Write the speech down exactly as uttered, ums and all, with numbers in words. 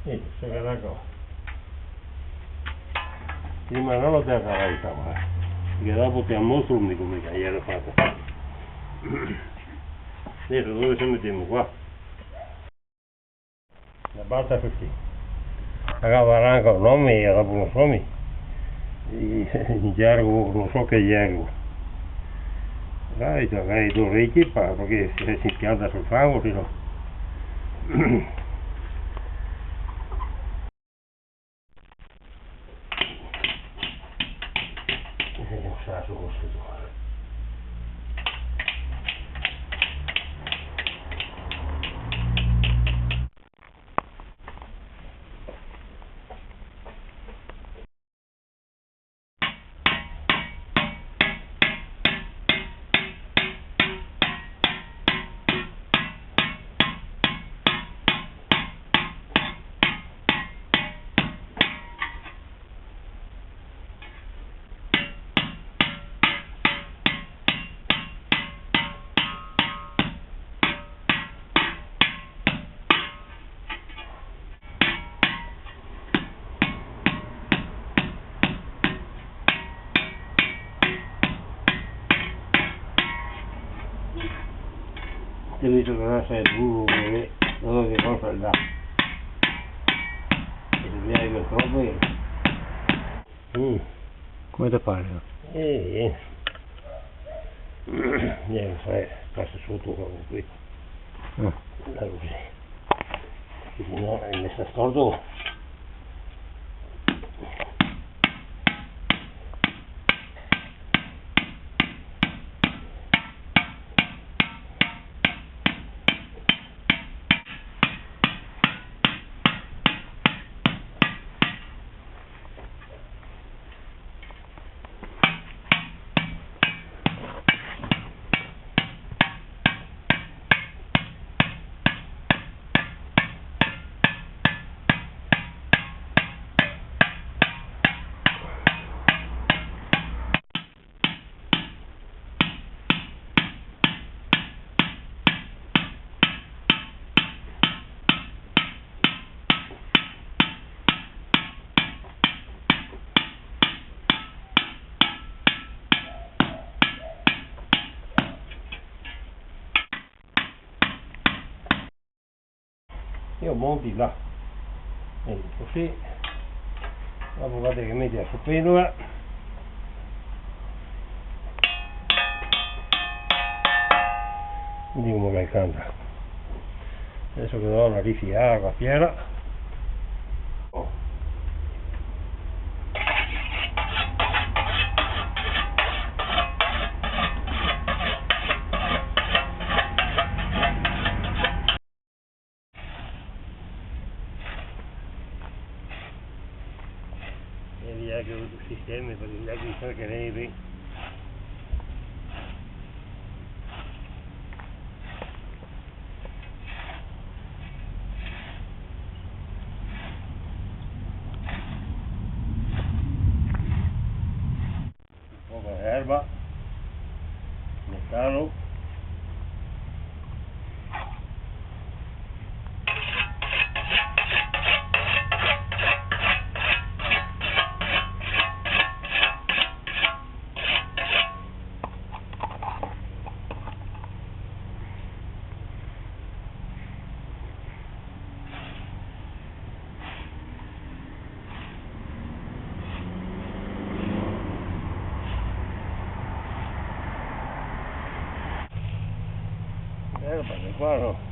Sì, se vede qua. Prima no lo te la cavai qua, eh. Parché dopo te la mostro come che iera fata. Deso dove se metemo qua? La bata cusì. La gavaranca, no mi, la conoso mi. In gergo, no so che gergo. Dai, dai, do orecchie, pa-, parché se se impianta sul fango, se no. Eh, un saso cusì. Te digo che no sai duro, eh, no so che cosa là. E se vede che tropo, eh. Mm. Come te pare? Eh, eh. Eh, fai, pasa soto qua, qui. Ah. Là cusì. Che se no, eh, me sta storto. Io monti là. E cusì. Dopo vado che meti la sopenola. Vediamo come che canta. Deso che do na rifilada a la piera. Oh. E via che sistemi, parché via che cercherei. Un poco de erba, metalo. Eh, parché qua no.